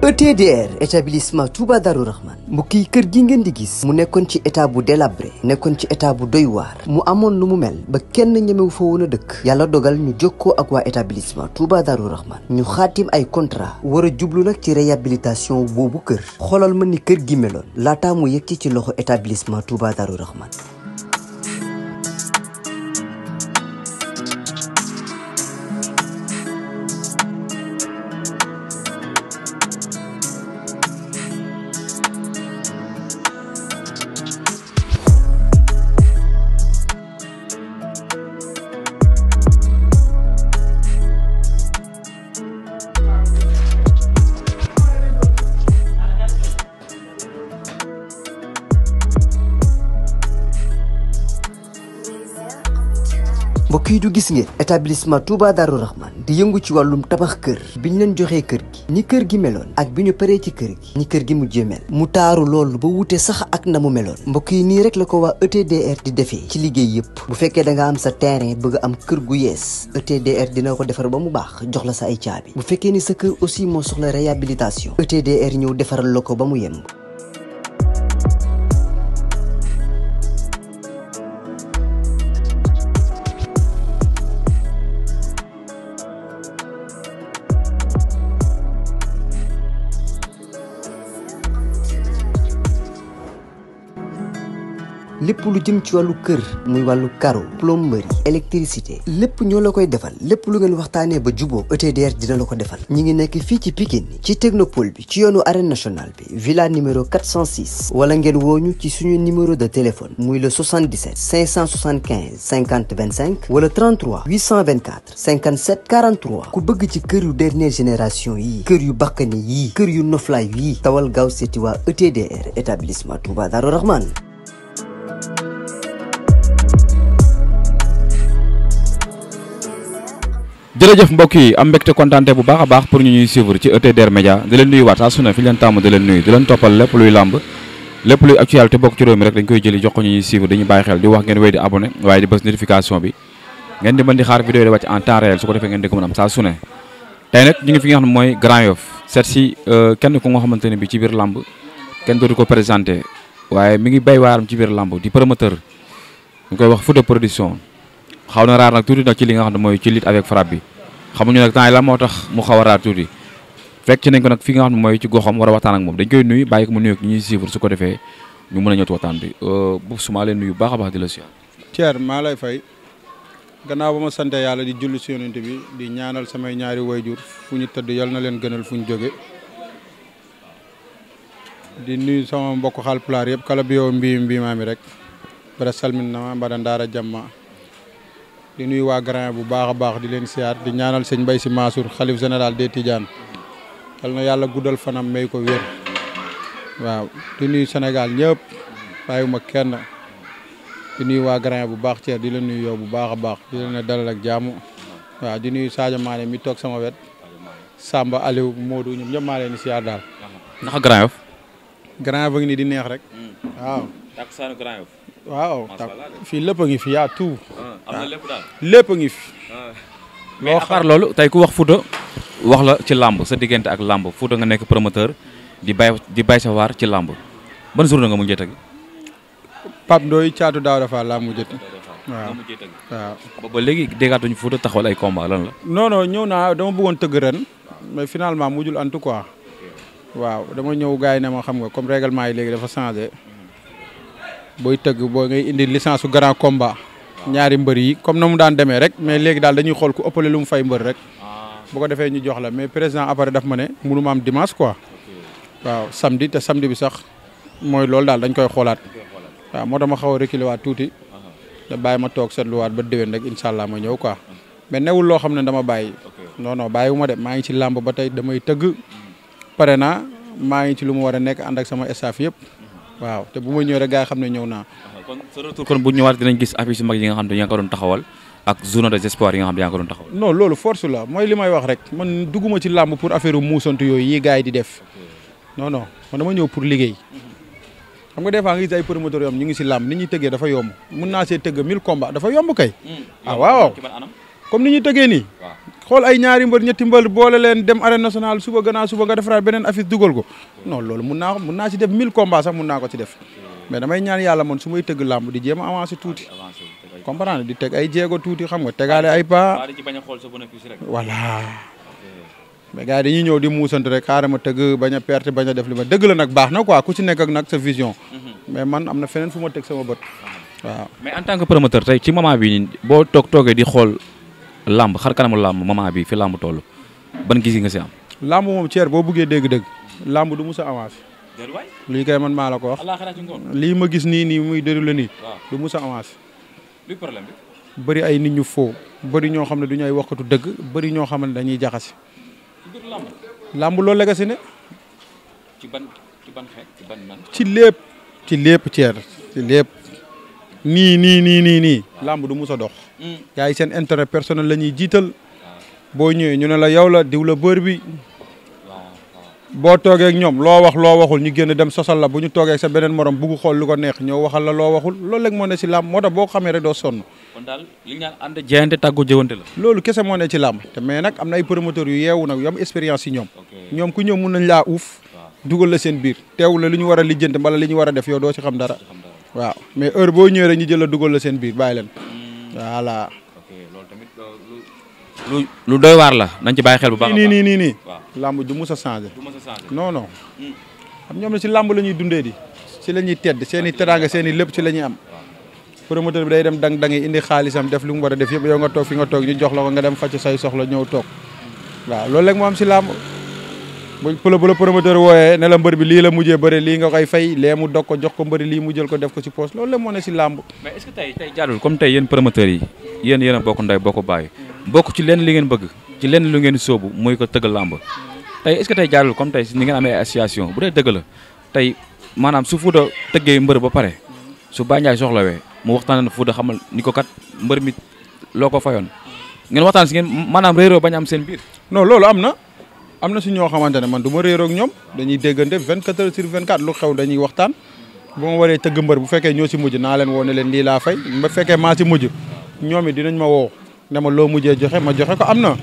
ETDR établissement Touba Darou Rahman mbokk yi kër gi ngeen di gis mu nekkoon ci état bu délabré nekkoon ci état bu doy waar mu amoon lu mu mel ba kenn ñemewu fa woon a dëkk yàlla dogal ñu jokkoo ak waa établissement Touba Darou Rahman ñu xaatim ay contrat war a jublu nag ci réhabilitation boobu kër xoolal ma ni kër gi meloon laataa mu yegg ci loxo établissement Touba Darou Rahman. mbokk yi du gis ngeen établissement Touba Darou Rahman di yëngu ci wàllum tabax kër bi ñu leen joxee kër gi ni kër gi meloon ak bi ñu paree ci kër gi ni kër gi mujjee mel mu taaru loolu ba wute sax ak na mu meloon mbokk yi nii rek la ko waa ETDR di defee ci liggéey yëpp bu fekkee da nga am sa terrain bëgg am kër gu yees ETDR dina ko defar ba mu baax jox la sa ay caabi bu fekkee ni sa kër aussi moo soxla réhabilitation ETDR ñëw defaral la ko ba mu yemb. lépp lu jëm ci wàllu kër muy wàllu carreau plomberie électricité lépp ñoo la koy defal lépp lu ngeen waxtaanee ba juboo ETDR dina la ko defal ñi ngi nekk fii ci Pikine ci technopole bi ci yoonu arène nationale bi villa numéro 406 wala ngeen wooñu ci suñu numéro de téléphone muy le 77 575 50 25 wala 33 824 57 43 ku bëgg ci kër yu dernière génération yi kër yu bakkani yi kër yu noflaay yi tawal gaaw seeti waa ETDR établissement Touba Darou Rahman. jërëjëf mbokk yi am mbégte kontaante bu baax a baax pour ñu ñuy suivre ci ETDR Média di leen nuyuwaat saa su ne fi leen tàmm di leen nuyu di leen toppal lépp luy làmb lépp luy actualité bokk ci réew mi rek dañ koy jëli jox ko ñu ñuy suivre dañuy bàyyi xel di wax ngeen wéy di abonné waaye di bës notification bi ngeen di mën di xaar vidéo yi di wàcc en temps réel su ko defee ngeen di ko mën am saa su ne tey nag ñu ngi fi nga xam ne mooy Grand Yoff seet si kenn ku nga xamante ne bi ci biir làmb kenn dootu ko présenté waaye mi ngi bay waaram ci biir làmb di promoteur ñu koy wax Fouta production xaw na raar nag tuuti nag ci li nga xam ne mooy ci lutte avec frappe bi xamuñu nag temps yi la moo tax mu xaw a raar tuuti fekk ci nañ ko nag fi nga xam ne mooy ci goxam war a waxtaan ak moom dañ koy nuyu bàyyi ko mu nuyu ak ñuy suivre su ko defee ñu mën a ñëw waxtaan bi bu suma leen nuyu baax a baax di la siyaar. Thierre maa lay fay gannaaw ba ma sante yàlla di julli si yonent bi di ñaanal samay ñaari wayjur fu ñu tëdd yal na leen gënal fu ñu jóge di nuyu sama mbokk Haalpulaar yëpp kala bi yow mbiimaami rek bara salminama mbaɗa ndaara jamma di nuyu waa Grand bu baax a baax di leen siyaar di ñaanal sëñ Mbaye Sy Mansour xalif général des Tidianes yal na yàlla guddal fanam may ko wér waaw di nuyu Sénégal ñëpp bàyyiwuma kenn di nuyu waa Grand bu baax Thierre di la nuyu yow bu baax a baax di leen dalal ak jaamu waaw di nuyu Sadio Mané mi toog sama wet Samba Aliou Modou ñoom ñëpp maa leen di siyaar daal. naka Grand Yoff. Grand Yoff a ngi nii di neex rek waaw. takkusaanu Grand Yoff. waaw fii lépp a ngi fi yaa tout. am na lépp daal lépp a ngi fi. loo xaar loolu tey ku wax Fouta wax la ci làmb sa diggante ak làmb Fouta nga nekk promoteur di bay sa waar ci làmb ban journée nga mujjee teg. Pape Ndoye Thiatou Daouda Fall laa mujjee teg. waaw waaw. ba léegi déggaatuñu Fouta taxawal ay combat lan la. non non ñëw naa dama bëggoon tëgg ren mais finalement mujjul en tout cas waaw dama ñëw gars yi ne ma xam nga comme règlement yi léegi dafa changé. booy tëgg boo ngay indi licence su grand combat ñaari mbër yi comme na mu daan demee rek mais léegi daal dañuy xool ku ëppale lu mu fay mbër rek bu ko defee ñu jox la mais président après daf ma ne mënu ma am dimanche quoi waaw samedi te samedi bi sax mooy loolu daal dañ koy xoolaat waaw moo tax ma xaw a reculer waat tuuti da bàyyi ma toog seetluwaat ba déwén rek incha allah ma ñëw quoi mais newul loo xam ne dama bàyyi non non bàyyiwu ma de maa ngi ci làmb ba tey damay tëgg pare naa maa ngi ci lu mu war a nekk ànd ak sama staff yëpp waaw te bu ma ñëw rek gaa yi xam ne ñëw naa. kon sa retour kon bu ñëwaat dinañ gis affiche yu mag yi nga xam ne yaa ngi ko doon taxawal ak journée des espoirs yi nga xam ne yaa ngi ko doon taxawal. non loolu force la mooy li may wax rek man dugguma ci làmb pour affaire muusantu yooyu yi gars yi di def non non man dama ñëw pour liggéey xam nga des fois nga gis ay promoteurs yoo xam ñu ngi si làmb ni ñuy tëggee dafa yomb mun naa see tëgg 1000 combats dafa yomb kay. waaw comme ni ñuy tëggee nii. xool ay ñaari mbër ñetti mbër boole leen dem arène nationale suba gannaaw suba nga defaraat beneen affiche dugal ko non loolu mun naa ci def 1000 combats sax mun naa ko ci def mais damay ñaan yàlla man su may tëgg làmb di jéem a avancer tuuti comprendre di teg ay jéego tuuti xam nga tegaale ay pas voilà mais gars yi dañuy ñëw di muusante rek xaaral ma tëgg bañ a perte bañ a def li ma dëgg la nag baax na quoi ku ci nekk ak nag sa vision mais man am na feneen fu ma teg sama bët waaw. mais en tant que promoteur tey ci moment bi boo toogee di xool làmb xar kanamu làmb moment bi fi làmb toll ban gis nga si am. làmb moom Thierre boo bëggee dégg-dëgg làmb du mus a avancé. lii kay man maa la ko wax. lii ma gis nii muy déroulé nii. du mus a avancé. luy problème bi. bëri ay nit ñu faux bëri ñoo xam ne du ñu ay waxkatu dëgg bëri ñoo xam ne dañuy jaxase. làmb loolu la si ne. ci ban xeet ci ban man. ci lépp Thierre ci lépp. nii làmb du mus a dox. gars yi seen intérêt personnel la ñuy jiital. boo ñëwee ñu ne la yow la diw la bër bi. boo toogee ak ñoom loo waxul ñu génn dem sosal la bu ñu toogee ak sa beneen morom bugg xool lu ko neex ñëw waxal la loo waxul loolu rek moo ne si làmb moo tax boo ko xamee rek doo sonn. kon daal li ñu naan ànd jaayante tàggu jëwante la. loolu kese moo ne ci làmb te mais nag am na ay promoteurs yu yeewu nag yu am expérience si ñoom. ñoom ku ñëw mun nañ laa uuf. dugal la seen biir teewul la li ñu war a lijjanti mbala li ñu war a def yow doo ci xam dara. waaw mais heure boo ñëwee rek ñu jël la dugal la seen biir bàyyi leen. voilà. loolu tamit lu doy waar la nañ ci bàyyi xel bu baax. nii làmb du mus a changé. non xam ñoom ne si làmb la ñuy dundee di si la ñuy tedd seen i teraanga seen i lépp ci la ñuy am. promoteur bi day dem dang-dangi indi xaalisam def li mu war a def yëpp yow nga toog fi nga toog ñu jox la ko nga dem facc say soxla ñëw toog waaw loolu rek moo am si làmb bu la promoteur wooyee ne la mbër bi lii la mujjee bëri lii nga koy fay lee mu dog ko jox ko mbëri lii mu jël ko def ko si poche loolu la moo ne si làmb. mais est-ce que tey jaadul comme tey yéen promoteurs yi yéen a bokk ndey bokk bàyyi bokk ci lenn li ngeen bëgg ci lenn lu ngeen sóobu mooy ko tëgg làmb tey est-ce que tey jaadul comme tey si ni ngeen amee association bu dee dëgg la tey maanaam su Fouta tëggee mbër ba pare su Bandiaye soxlawee mu waxtaan na Fouta xamal ni ko kat mbër mi loo ko fayoon ngeen waxtaan si ngeen maanaam réeroo bañ am seen biir. non loolu am na si ñoo xamante ne man du ma réeroo ak ñoom dañuy déggante 24 heures sur 24 lu xew dañuy waxtaan bu ma waree tëgg mbër bu fekkee ñoo si mujj naa leen woo ne leen lii laa fay bu fekkee maa si mujj ñoom it dinañ ma woo ne ma loo mujjee joxe ma joxe ko am na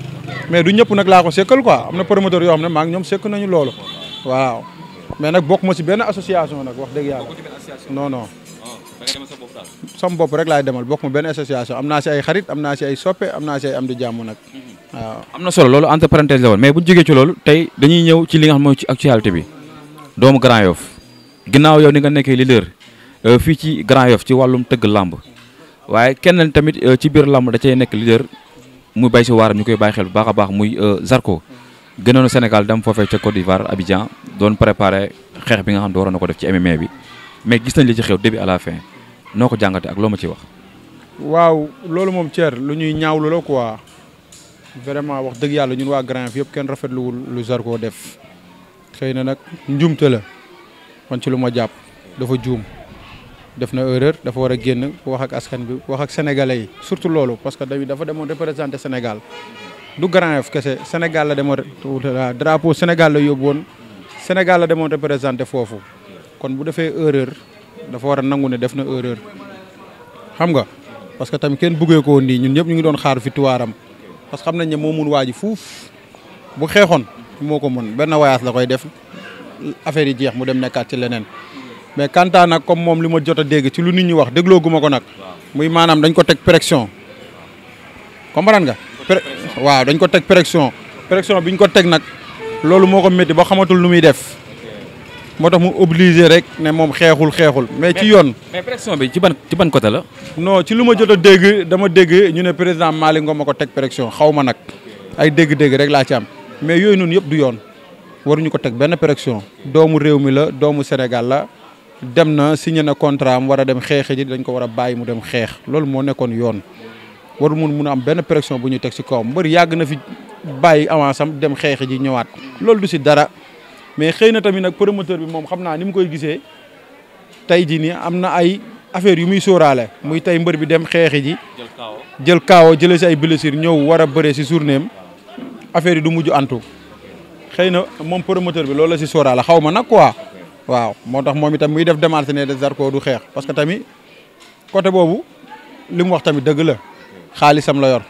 mais du ñëpp nag laa ko sekkal quoi am na promoteur yoo xam ne maa ngi ñoom sekk nañu loolu waaw mais nag bokk ma si benn association nag wax dëgg yàlla non sama bopp rek laay demal bokk ma benn association am naa si ay xarit am naa si ay soppe am naa si ay am di jàmm nag waaw. am na solo loolu entre parenthèse la woon mais bu ñu jógee ci loolu tey dañuy ñëw ci li nga xam mooy ci actualité bi doomu Grand Yoff ginnaaw yow ni nga nekkee leader fii ci Grand Yoff ci wàllum tëgg làmb waaye kenn tamit ci biir làmb da cay nekk leader muy bay si waaram ñu koy bàyyi xel bu baax a baax muy Zarko gënoon Sénégal dem foofee ca Côte d'Ivoire Abidjan doon préparé xeex bi nga xam ne waroon na ko def ci MMA bi mais gis nañ li ci xew début à la fin noo ko jàngate ak loo ma ciy wax. waaw loolu moom Thierre lu ñuy ñaawlu la quoi vraiment wax dëgg yàlla ñun waa Grand Yoff yëpp kenn rafetluwul lu Zarko def xëy na nag njuumte la man ci lu ma jàpp dafa juum def na erreur dafa war a génn wax ak askan bi wax ak sénégalais yi surtout loolu parce que dafa demoon représenter Sénégal du Grand Yoff kese Sénégal la demoon drapeau Sénégal la yóbbu woon Sénégal la demoon représenter foofu kon bu defee erreur dafa war a nangu ne def na erreur xam nga parce que tamit kenn buggee ko woon nii ñun ñëpp ñu ngi doon xaar victoire am parce que xam nañ ne moo mun waa ji fuuf bu xeexoon moo ko mën benn voyage la koy def affaire yi jeex mu dem nekkaat ci leneen mais kantaa nag comme moom li ma jot a dégg ci lu nit ñi wax dégloo guma ko nag muy maanaam dañ ko teg pression comprendre nga waaw dañ ko teg pression bi ñu ko teg nag loolu moo ko métti ba xamatul lu muy def moo tax mu obligé rek ne moom xeexul mais ci yoon. mais pression bi ci ban côté la. non ci lu ma jot a dégg dama dégg ñu ne président Malick Ngom ma ko teg pression xaw ma nag ay dégg-dégg rek laa ci am mais yooyu noonu yëpp du yoon waruñu ko teg benn pression doomu réew mi la doomu Sénégal la dem na signé na contrat am war a dem xeexe ji dañ ko war a bàyyi mu dem xeex loolu moo nekkoon yoon waru mun a am benn pression bu ñu teg ci kawam mbër yàgg na fi bàyyi avance am dem xeexe ji ñëwaat loolu du si dara. mais xëy na tamit nag promoteur bi moom xam naa ni mu koy gisee tey jii nii am na ay affaire yu muy sóoraale muy tey mbër bi dem xeexi ji jël kaawo jëlee si ay blessure ñëw war a bëree si journée am affaire yi du mujj antu xëy na moom promoteur bi loolu la si sóoraale xaw ma nag quoi waaw moo tax moom itam muy def démarche ne de Zarko du xeex parce que tamit côté boobu li mu wax tamit dëgg la xaalisam la yor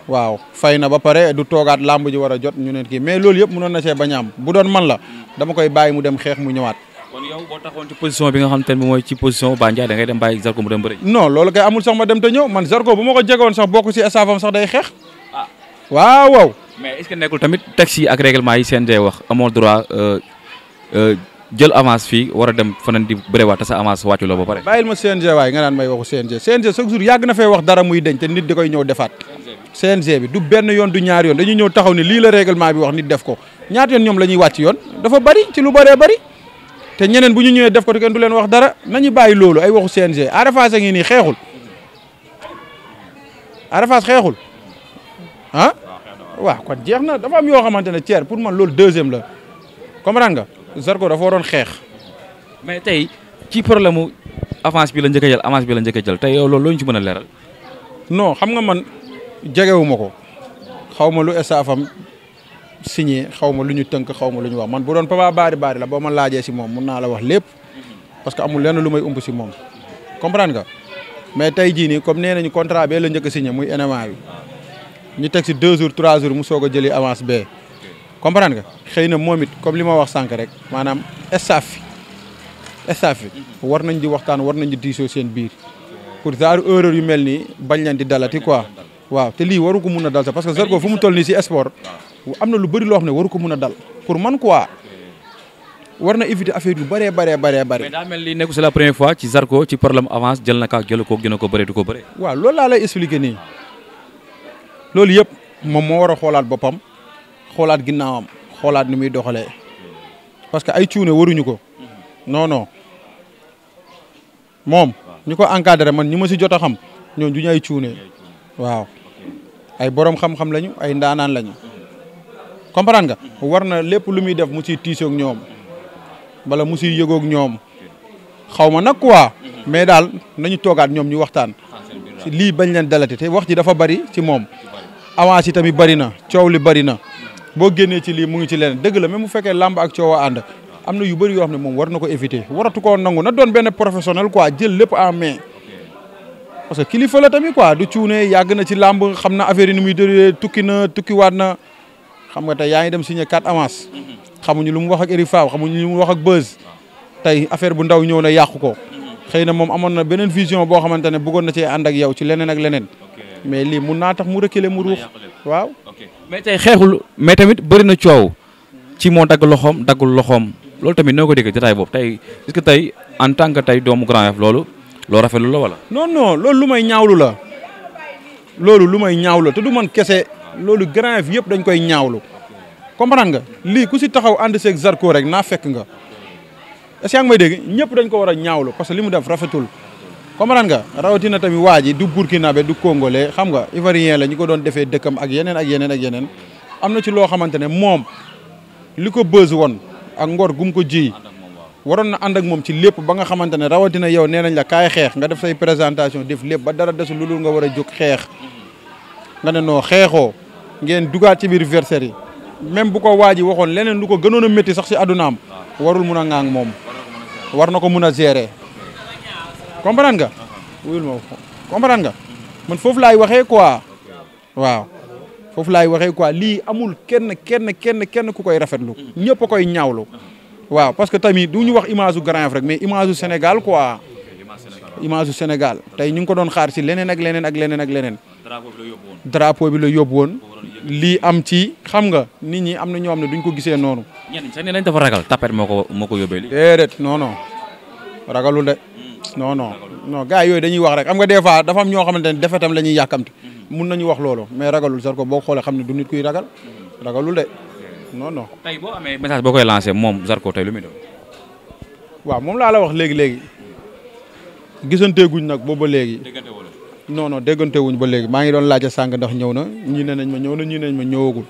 waaw fay na ba pare du toogaat làmb ji war a jot ñu ne kii mais loolu yëpp mënoon na see bañ a am bu doon man la dama koy bàyyi mu dem xeex mu ñëwaat. kon yow boo taxoon ci position bi nga xam te ne mooy ci position Ba Ndiaye da ngay dem bàyyi Zarko mu dem bëri. non loolu kay amul sax ma dem te ñëw man Zarko bu ma ko jegoon sax bokk si staffam sax day xeex. waaw waaw. mais est-ce que nekkul tamit texte yi ak règlement yi CNG wax amoo droit jël avance fii war a dem feneen di bëriwaat te sa avance wàccu la ba pare. bàyyil ma CNG waaye nga naan may waxu CNG chaque jour yàgg na fay wax dara muy deñ te nit di koy ñëw defaat. CNG bi du benn yoon du ñaari yoon dañuy ñëw taxaw ne lii la règlement bi wax nit def ko ñaata yoon ñoom la ñuy wàcc yoon dafa bari ci lu bëree bari te ñeneen bu ñu ñëwee def ko te kenn du leen wax dara nañu bàyyi loolu ay waxu CNG Arafas a ngi nii xeexul Arafas xeexul ah waaw kon jeex na dafa am yoo xamante ne Thier pour man loolu deuxième la comprendre nga Zarko dafa waroon xeex. mais tey ci problème mu avance bi la njëkk a jël avance bi la njëkk a jël tey yow loolu loo ñu ci mën a leeral. non xam nga man jegewuma ko xaw ma lu staffam signé xaw ma lu ñu tënk xaw ma lu ñu wax man bu doon Papa Bari la boo ma laajee si moom mun naa la wax lépp parce que amul lenn lu may umb si moom comprendre nga mais tey jii nii comme nee nañu contrat bee la njëkk a signé muy NMA bi ñu teg si 2 jours 3 jours mu soog a jëli avance bee comprendre nga xëy na moom it comme li ma wax sànq rek maanaam staff bi war nañ di waxtaan war nañ di diisoo seen biir pour genre erreur yu mel nii bañ leen di dalati quoi waaw te lii waru ko mun a dal sax parce que Zarko fu mu toll nii si sport am na lu bëri loo xam ne waru ko mun a dal pour man quoi war na éviter affaire yu bëree. mais daa mel ni nekku c'est la première fois ci Zarko ci problème avance jël na kaa jël ko gën a ko bëree du ko bëree. waaw loolu laa lay expliquer nii loolu yëpp moom moo war a xoolaat boppam xoolaat ginnaawam xoolaat ni muy doxalee parce que ay cuune waruñu ko non moom ñu ko encadré man ñi ma si jot a xam ñoom du ñu ay cuune waaw ay borom xam-xam lañu ay ndaanaan lañu comprendre nga war na lépp lu muy def mu siy tiisoog ñoom bala mu siy yëgoog ñoom xaw ma nag quoi mais daal nañu toogaat ñoom ñu waxtaan lii bañ leen dalati te wax ji dafa bari ci moom avance yi tamit bari na coow li bari na boo génnee ci lii mu ngi ci leneen dëgg la même mu fekkee làmb ak coow a ànd am na yu bëri yoo xam ne moom war na ko éviter waratu koo nangu na doon benn professionnel quoi jël lépp en main parce que kilifa la tamit quoi du cuune yàgg na ci làmb xam na affaire yi ni muy déré tukkiwaat na xam nga tey yaa ngi dem signé 4 avance xamuñu lu mu wax ak Eric Faw xamuñu lu mu wax ak Beuz tey affaire bu ndaw ñëw na yàqu ko xëy na moom amoon na beneen vision boo xamante ne bëggoon na cee ànd ak yow ci leneen ak leneen mais lii mun naa tax mu reculer mu ruux waaw. mais tey xeexul mais tamit bëri na coow ci moo dagg loxoom daggul loxoom loolu tamit noo ko dégg jotaay boobu tey est-ce que tey en tant que tey doomu Grand Yoff loolu rafetlu la wala. non loolu lu may ñaawlu la loolu lu may ñaawlu te du man kese loolu Grand Yoff yëpp dañ koy ñaawlu comprendre nga lii ku si taxaw ànd seeg Zarko rek naa fekk nga est-ce que yaa ngi may dégg ñëpp dañ ko war a ñaawlu parce que li mu def rafetul comprendre nga rawatina tamit waa ji du burkinabé du congolais xam nga ivoirien la ñu ko doon defee dëkkam ak yeneen am na ci loo xamante ne moom li ko Beuz woon ak ngor gum ko ji waroon na ànd ak moom ci lépp ba nga xamante ne rawatina yow nee nañ la kaay xeex nga def say présentation def lépp ba dara desul lu dul nga war a jóg xeex nga ne noo xeexoo ngeen dugaat ci biir versaire yi même bu ko waa ji waxoon leneen lu ko gënoon a métti sax si addunaam warul mun a ŋaang moom war na ko mun a gérer comprendre nga wuyul ma comprendre nga man foofu laay waxee quoi waaw foofu laay waxee quoi lii amul kenn ku koy rafetlu ñëpp a koy ñaawlu waaw parce que tamit du ñu wax image u Grand Yoff rek mais image u Sénégal quoi image u Sénégal tey ñu ngi ko doon xaar si leneen ak leneen drapeau bi la yóbbu woon lii am ci xam nga nit ñi am na ñoo xam ne duñ ko gisee noonu. ñenn sax nee nañ dafa ragal tapet moo ko yóbbee lii. déedéet non ragalul de non gars yooyu dañuy wax rek xam nga des fois dafa am ñoo xamante ne defetam la ñuy yàkkamti mun nañu wax loolu mais ragalul Zarko boo xoolee xam ne du nit kuy ragalul de non. tey boo amee message boo koy lancé moom Zarko tey lu muy doon. waaw moom laa la wax léegi gisanteeguñ nag boobu ba léegi. non déggante wuñ ba léegi maa ngi doon laajte sànq ndax ñëw na ñii ne nañ ma ñëw na ñii ne nañ ma ñëwagul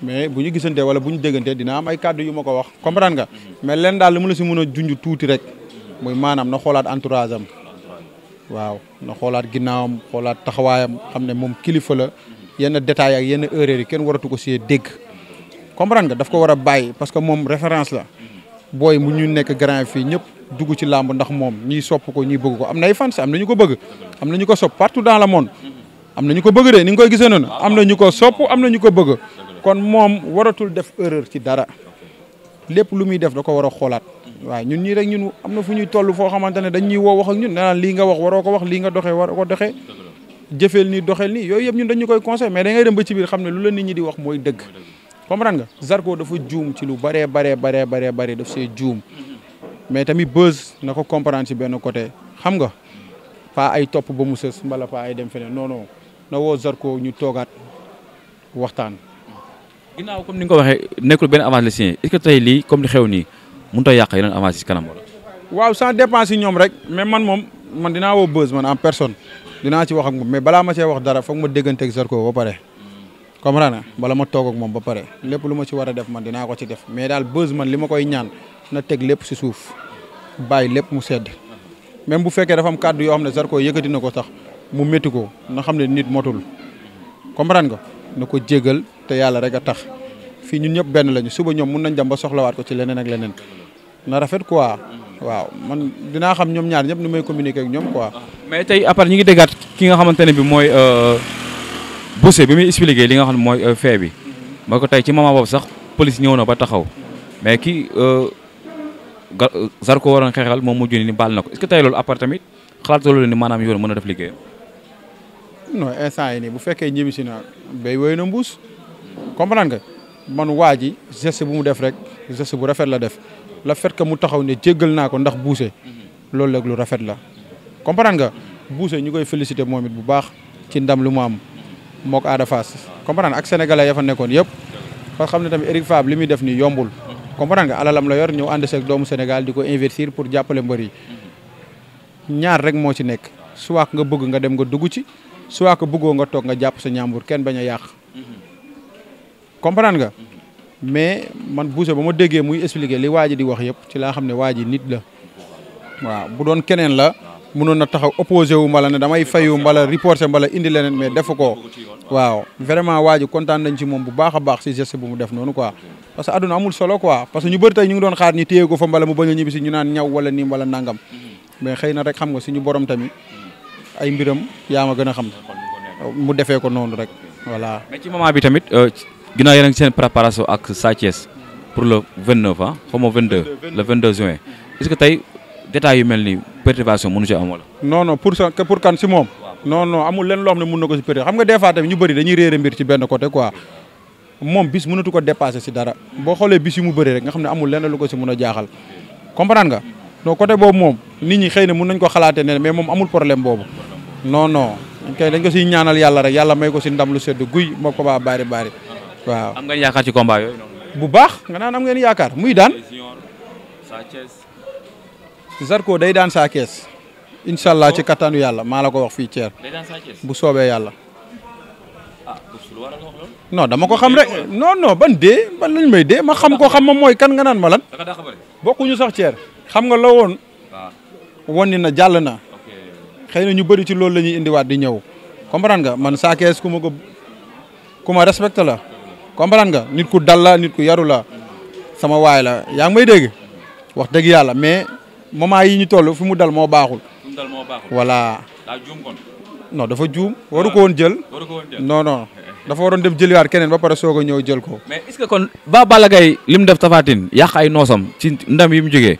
mais bu ñu gisantee wala bu ñu déggantee dina am ay kàddu yu ma ko wax comprendre nga mais leen daal li mu la si mën a junj tuuti rek muy maanaam na xoolaat entourage am waaw na xoolaat ginnaawam xoolaat taxawaayam xam ne moom kilifa la yenn détails ak yenn erreurs yi kenn waratu ko see dégg comprendre nga daf ko war a bàyyi parce que moom référence la booy mu ñu nekk Grand fii ñëpp dugg ci làmb ndax moom ñiy sopp ko ñiy bëgg ko am na ay fans am na ñu ko bëgg am na ñu ko sopp partout dans le monde am na ñu ko bëgg de ni nga koy gisee noonu am na ñu ko sopp am na ñu ko bëgg kon moom waratul def erreur ci dara lépp lu muy def da ko war a xoolaat waaw ñun ñii rek ñun am na fu ñuy toll foo xamante ne dañ ñuy woo wax ak ñun nee naan lii nga wax waroo ko wax lii nga doxee waroo ko doxee jëfeel nii doxeel nii yooyu yëpp ñun dañu koy conseil mais da ngay dem ba ci biir xam ne lu la nit ñi di wax mooy dëgg comprendre nga Zarko dafa juum ci lu baree daf see juum mais tamit Beuz na ko comprendre ci benn côté xam nga pas ay topp ba mu sës mbala pas ay dem feneen non non na woo Zarko ñu toogaat waxtaan. ginnaaw comme ni nga ko waxee nekkul benn avance la signé est-ce que tey lii comme li xew nii mënut a yàq yeneen avance ci kanam wala. waaw sans dépense yi ñoom rek mais man dinaa woo Beuz man en personne dinaa ci wax ak moom mais balaa ma cee wax dara foog ma déggante ak Zarko ba pare. comprendre nga bala ma toog ak moom ba pare lépp lu ma ci war a def man dinaa ko ci def mais daal Beuz man li ma koy ñaan na teg lépp si suuf bàyyi lépp mu sedd même bu fekkee dafa am kàddu yoo xam ne Zarko yëkkati na ko sax mu métti ko na xam ne nit motul comprendre nga na ko jégal te yàlla rek a tax fii ñun ñëpp benn lañu suba ñoom mun nañ dem ba soxlawaat ko ci leneen ak leneen na rafet quoi waaw man dinaa xam ñoom ñaar ñëpp nu may communiquer ak ñoom quoi. mais tey après ñi ngi déggaat ki nga xamante ne bi mooy Bousse bi muy expliqué li nga xam ne mooy fee bi mooy ko tey ci moment boobu sax police ñëw na ba taxaw mais kii Zarko waroon xeexal moom mujj ni baal na ko est-ce que tey loolu après tamit xalaatoo loolu ni maanaam yoon mën a def liggéeyam. non instant yi nii bu fekkee ñibbisi na béy woy na mbuus comprendre nga man waa ji geste bu mu def rek geste bu rafet la def le fait que mu taxaw ne jéggal naa ko ndax Bousse loolu rek lu rafet la comprendre nga Bousse ñu koy féliciter moom it bu baax ci ndam lu mu am mook Ada Fass comprendre ak sénégalais ya fa nekkoon yëpp parce que xam ne tamit Eric Fabre li muy def nii yombul comprendre nga alalam la yor ñëw ànd seeg doomu Sénégal di ko investir pour jàppale mbër yi ñaar rek moo ci nekk soit nga bëgg nga dem nga dugg ci soit que bëggoo nga toog nga jàpp sa ñaambur kenn bañ a yàq comprendre nga mais man Bousse ba ma déggee muy expliquer li waa ji di wax yëpp ci laa xam ne waa ji nit la waaw bu doon keneen la mënoon na taxaw opposé wu mbala ne damay fayu mbala reporté mbala indi leneen mais defu ko waaw vraiment waa ji kontaan nañ ci moom bu baax a baax si geste bu mu def noonu quoi parce que àdduna amul solo quoi parce que ñu bëri tey ñu ngi doon xaar ñu téye ko fa mbala mu bañ a ñibbi si ñu naan ñaw wala nii wala nangam mais xëy na rek xam nga suñu borom tamit ay mbiram yaa ma gën a xam mu defee ko noonu rek voilà. mais ci moment bi tamit ginnaaw yéen a ngi seen préparation ak Sa Thiès pour le 29 ah xaw ma 22 le 22 juin est-ce que tey détails yu mel ni perturbation mënu ci am wala. non pour kan si moom. non amul lenn loo xam ne mën na ko si perturbé xam nga des fois tamit ñu bëri dañuy réere mbir ci benn côté quoi moom bis mënatu ko dépassé si dara boo xoolee bis yu mu bëri rek nga xam ne amul lenn lu ko si mën a jaaxal comprendre nga donc côté boobu moom nit ñi xëy na mën nañ ko xalaatee ne mais moom amul problème boobu non kay dañ ko siy ñaanal yàlla rek yàlla may ko si ndam lu sedd guy moo ko baa bari waaw. am ngeen yaakaar ci combat yooyu. bu baax nga naan am ngeen yaakaar muy daan. Zarko day daan Sa Thiès incha allah ci kattanu yàlla maa la ko wax fii Thier bu soobee yàlla. non dama ko xam rek non ban lañ may dee ma xam ko xam ma mooy kan nga naan ma lan. bokkuñu sax Thier xam nga la woon. wonni na jàll na. xëy na ñu bëri ci loolu la ñuy indiwaat di ñëw. comprendre nga man Sa Thiès ku ma respecté la. comprendre nga nit ku dal la nit ku yaru la sama waay la yaa ngi may dégg wax dëgg yàlla mais. moment yi ñu toll fi mu dal moo baaxul. voilà. non dafa juum waru ko woon jël. non dafa waroon dem jëliwaat keneen ba pare soog a ñëw jël ko. mais est-ce que kon ba Balla Gaye li mu def Tapha Tine yàq ay noosam ci ndam yi mu jógee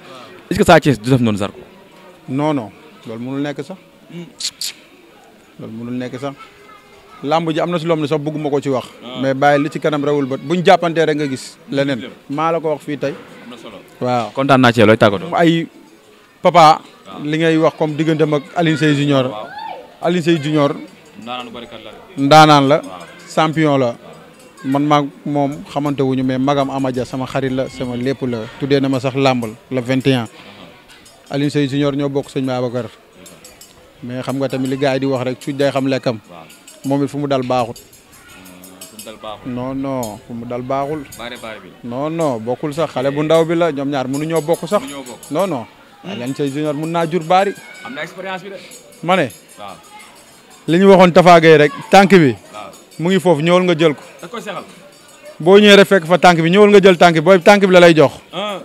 est-ce que Sa Thiès du def noonu Zarko. non loolu mënul nekk sax. loolu mënul nekk sax lamb ji am na si loom ne sax bëgguma ko ci wax. mais bàyyi li ci kanam rawul ba buñ jàppantee rek nga gis leneen. maa la ko wax fii tey. waaw kontaan naa ci looy tàggatoo. ay papa li ngay wax comme digganteem ak Alioune Seye Junior. Alioune Seye Junior. ndaanaan la champion la man maag moom xamante wuñu mais magam Amadia sama xarit la sama lépp la tuddee na ma sax làmbal le 21. Alioune Seye Junior ñoo bokk sëñ Babacar mais xam nga tamit li gars yi di wax rek suñ day xam lekkam moom it fu mu dal baaxul. non fu mu dal baaxul. non bokkul sax xale bu ndaw bi la ñoom ñaar mënuñoo bokk sax. non. Alioune Seye Junior mun naa jur baari. am na expérience bi de. ma ne. waaw li ñu waxoon Tafa Gueye rek tànk bi. mu ngi foofu ñëwal nga jël ko. da koy sexal. boo ñëwee rek fekk fa tànk bi ñëwal nga jël tànk bi booy tànk bi la lay jox.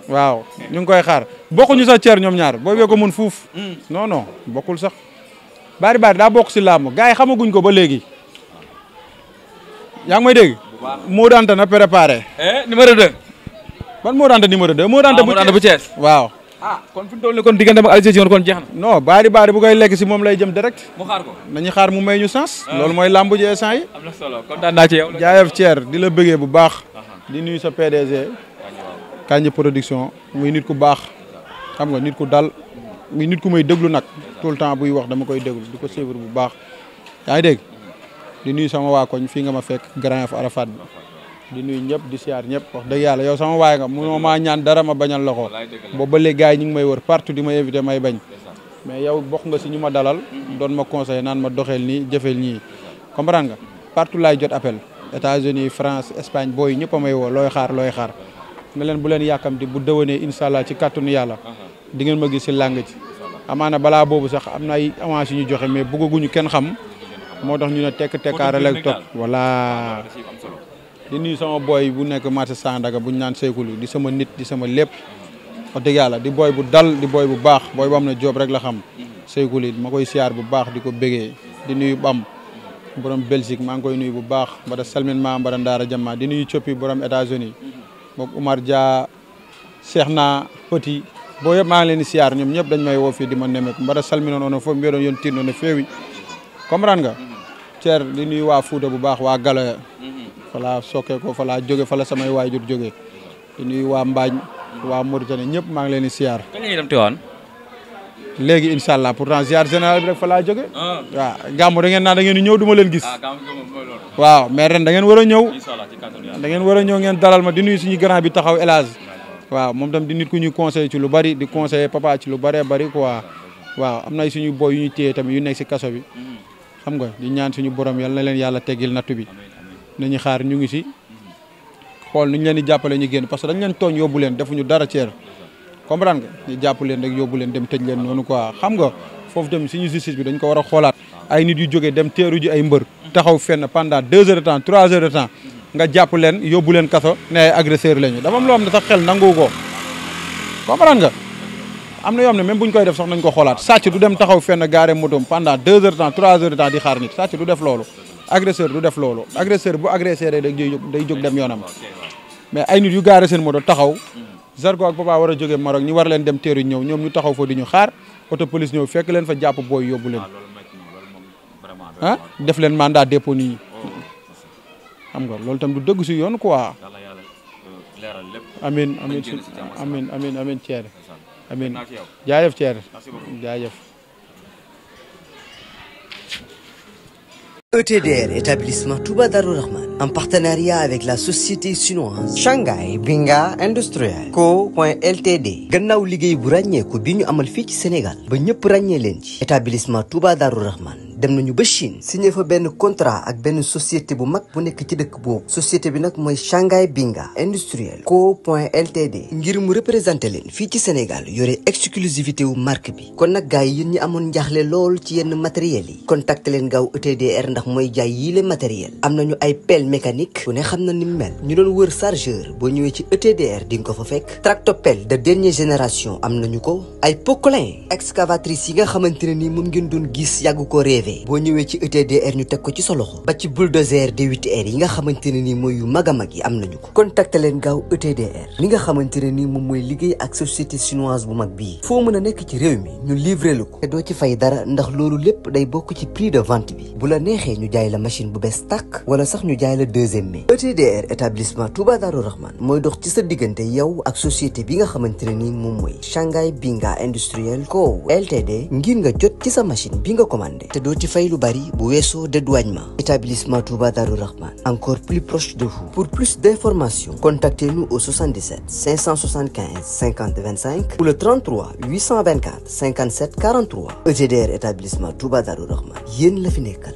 waaw ñu ngi koy xaar bokkuñu sax ceer ñoom ñaar booy bee ko mun fuuf. non bokkul sax. baari daa bokk si làmb gars yi xamaguñ ko ba léegi. yaa ngi may dégg. moo danta na préparé. numéro 2. ban moo danta numéro 2. moo danta bu Thiès waaw. kon fi mu toll nii kon diggante ak Alioune Sèye kon jeex na. non baari bu koy lekk si moom lay jëm direct. mu xaar ko nañu xaar mu may ñu sens. loolu mooy làmb ji instant yi. am na solo kontaan naa ci yow. jaayef Thier di la bëggee bu baax. di nuyu sa PDG. Kanji production muy nit ku baax. xam nga nit ku dal. muy nit ku may déglu nag. tout le temps buy wax dama koy déglu di ko suivre bu baax. yaa ngi dégg di nuyu sama waa koñ fii nga ma fekk Grand Yoff Arafat bi di nuyu ñëpp di siyaar ñëpp wax dëgg yàlla yow sama waay nga munoo maa ñaan dara ma bañal la ko boobu ba léegi gars yi ñu ngi may wër partout di ma invité may bañ mais yow bokk nga si ñu ma dalal doon ma conseillé naan ma doxeel nii jëfeel nii comprendre nga partout laay jot appel États-Unis France Espagne booy ñëpp a may woo looy xaar nga leen bu leen yàkkamti bu déwénee incha allah ci kàttanu yàlla di ngeen ma gis si làng ci amaana balaa boobu sax am na ay avance yu ñu joxe mais bëggaguñu kenn xam moo tax ñu ne tekkaare rek topp voilà di nuyu sama boy bu nekk marché Sandaga bu ñu naan Seykulu di sama nit di sama lépp wax dëgg yàlla di boy bu dal di boy bu baax boy bu am ne job rek la xam Seykulu ma koy siyaar bu baax di ko bégee di nuyu Bam borom Belgique maa ngi koy nuyu bu baax mbada salmin ma mbada ndaara jamma di nuyu Coppi borom États-Unis moom Oumar Dia Cheikh na Petit boo yëpp maa ngi leen di siyaar ñoom ñëpp dañ may woo fii di ma nemeek mbada salminoon ono foofu mbiɗon yon tirno no feewi comprendre nga Thier di nuyu waa Fouta bu baax waa Galoya fala sokkee ko fala jóge fala samay waajur jóge di nuyu waa Mbaañ waa Mauritanie ñëpp maa ngi leen di siyaar kañ la ñuy dem Tivaouane léegi incha allah pourtant ziar général bi rek fa laa jóge waaw gàmmu da ngeen naa da ngeen ñëw du ma leen gis waaw mais ren da ngeen war a ñëw da ngeen war a ñëw ngeen dalal ma di nuyu suñu grand bi taxaw El Hadj waaw moom tam di nit ku ñuy conseillé ci lu bari di conseillé papa ci lu bëree bëri quoi waaw am na suñu boy yu ñu téye tamit yu nekk si kaso bi xam nga di ñaan suñu borom yal na leen yàlla teggil nattu bi nañu xaar ñu ngi si xool nu ñu leen di jàppale ñu génn parce que dañ leen tooñ yóbbu leen defuñu dara Thier comprendre nga ñu jàpp leen rek yóbbu leen dem tëj leen noonu quoi xam nga foofu tamit suñu justice bi dañ ko war a xoolaat ay nit yu jógee dem teeru ji ay mbër taxaw fenn pendant 2 heures de temps 3 heures de temps nga jàpp leen yóbbu leen kaso ne ay agresseur lañu dafa am loo xam ne sax xel nangu ko comprendre nga am na yoo xam ne même buñ koy def sax nañ ko xoolaat sàcc du dem taxaw fenn gaare motom pendant 2 heures de temps 3 heures de temps di xaar nit sàcc du def loolu agresseur du def loolu agresseur bu agressé day jóg dem yoonam mais ay nit yu gaare seen moto taxaw Zarko ak Papa war a jógee Maroc ñu war leen dem teeru ñëw ñoom ñu taxaw fa di ñu xaar auto police ñëw fekk leen fa jàpp booy yóbbu leen ah def leen mandat dépôt nii xam nga loolu tam du dëgg si yoon quoi amin amin amin amin amin Thier amin jaajëf Thier jaajëf ETDR, établissement Touba Darou Rahman, en partenariat avec la société chinoise Shanghai Binga Industriel Co.Ltd. gannaaw liggéey bu ràññeeku bi ñu amal fii ci Sénégal ba ñëpp ràññee leen ci établissement Touba Darou Rahman dem nañu ba Chine signé fa benn contrat ak benn société bu mag bu nekk ci dëkk boobu société bi nag mooy Shanghai Binga Industriel Co.Ltd. ngir mu représenté leen fii ci Sénégal yore exclusivité wu marque bi kon nag gars yi yéen ñi amoon njaaxle lool ci yenn matériels yi contacté leen gaaw ETDR ndax mooy jaay yii le matériel am nañu ay pelle mécanique ku ne xam na ni mu mel ñu doon wër chargeur boo ñëwee ci ETDR di nga ko fa fekk tractopelle de dernière génération am nañu ko ay poquelin excavatrice yi nga xamante ne ni moom ngeen doon gis yàgg ko rêvé boo ñëwee ci ETDR ñu teg ko ci sa loxo ba ci bulldozer D8R yi nga xamante ne ni mooy yu mag a mag yi am nañu ko contacté leen gaaw ETDR li nga xamante ne ni moom mooy liggéey ak société chinoise bu mag bii foo mën a nekk ci réew mi ñu livré la ko te doo ci fay dara ndax loolu lépp day bokk ci prix de vente bi bu la neexee ñu jaay la machine bu bees tàkk wala sax ñu jaay la deuxième mai ETDR établissement Touba Darou Rahman mooy dox ci sa diggante yow ak société bi nga xamante ne ni moom mooy Shanghai Binga Industriel Co Ltd ngir nga jot ci sa machine bi nga commandé te doo ci fay lu bari bu weesoo dédouanement établissement Touba Darou Rahman encore plus proche de vous pour plus d'informations contactez-nous au 77 575 50 25 ou le 33 824 57 43 ETDR établissement Touba Darou Rahman yéen la fi nekkal